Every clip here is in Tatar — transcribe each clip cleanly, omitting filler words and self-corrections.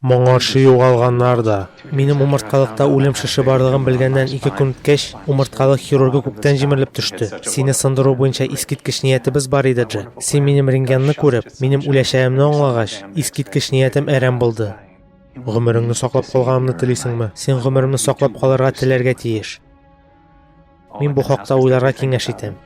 Моңарчы югалганнар да. Минем умырткалыкта үлем шеше барлыгын белгәннән 2 көн үткәч, умырткалык хирургы күктән җимерелеп төште. Сине сындыру буенча искиткеч ниятебез бар иде, Джек. Син минем рентгенны күреп, минем үләчәгемне аңлагач, искиткеч ниятем әрәм булды. Гомереңне саклап калганымны телисеңме? Син гомеремне саклап калырга теләргә тиеш. Мин бу хакта уйларга киңәш итәм.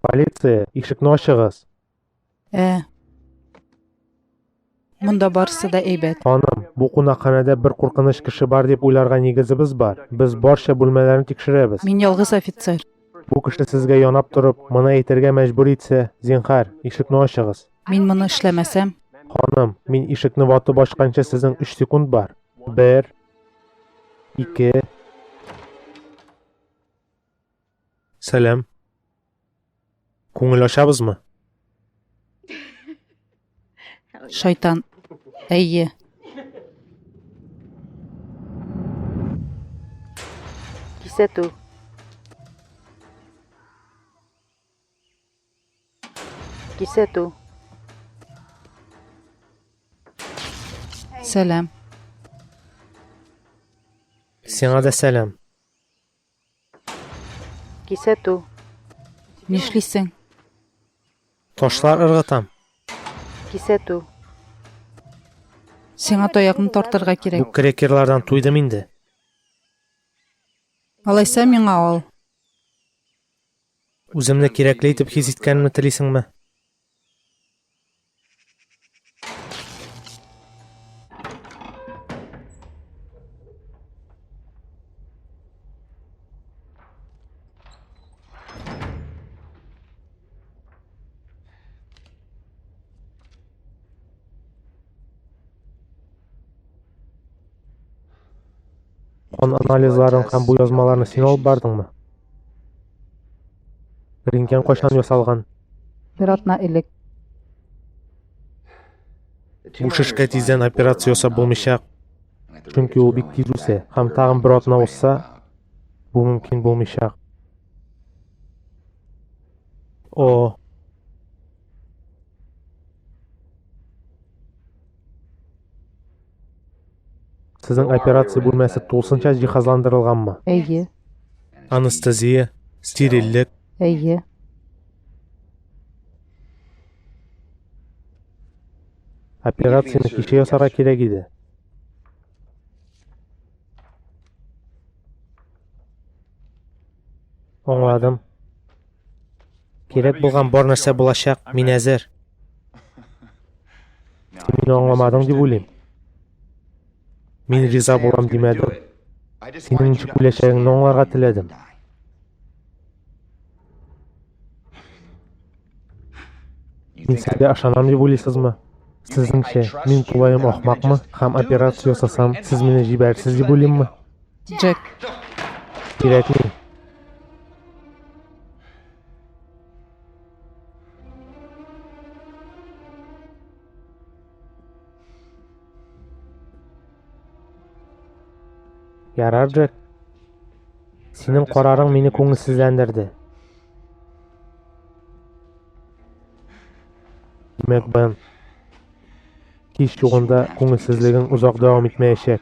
Полиция, ишекне ачыгыз. Ә. Монда барысы да әйбәт. Ханым, бу кунакханәдә бер куркыныч кеше бар дип уйларга нигезебез бар. Без барча бүлмәләрне тикшерәбез. Мин ялгыз офицер. Бу кеше сезгә янап торып, моны әйтергә мәҗбүр итсә, зинһар, ишекне ачыгыз. Мин моны эшләмәсәм. Ханым, мин ишекне ватып ачканчы сезнең 3 секунд бар. 1 2 Сәлам. Күңел ачабызмы? Шайтан. Әйе. Кисәтү. Кисәтү. Сәлам. Сиңа да сәлам. Кисәтү. Нишлисең? Ташлар ыргытам. Кисәтү. Сиңа таякны тартырга кирәк. Бу крекерлардан туйдым инде. Алайса миңа ал. Үземне кирәкле итеп хис иткәнемне телисеңме? Кан анализларын һәм бу язмаларны син алып бардыңмы? Рентген кайчан ясалган? Бер атна элек. Бу шешкә тиздән операция ясап булмыйчак, чөнки ул бик тиз үсә һәм тагын бер атна узса, бу мөмкин булмыйчак. О. Сезнең операция бүлмәсе тулысынча җиһазландырылганмы? Әйе. Анестезия, стерильлек. Әйе. Операцияне кичә ясарга кирәк иде. Аңладым. Кирәк булган бар нәрсә булачак, мин әзер. Син мине аңламадың дип уйлыйм. Мин риза булам димәдем. Синең ничек үләчәгеңне аңларга теләдем. Мин сезгә ышанам дип уйлыйсызмы? Сезнеңчә, мин тулаем ахмакмы һәм операция ясасам, сез мине җибәрерсез дип уйлыйммы? Джек. Кирәкми. Ярар, Джек. Синең карарың мине күңелсезләндерде. Димәк, Бен, һич югында күңелсезлегең озак дәвам итмәячәк.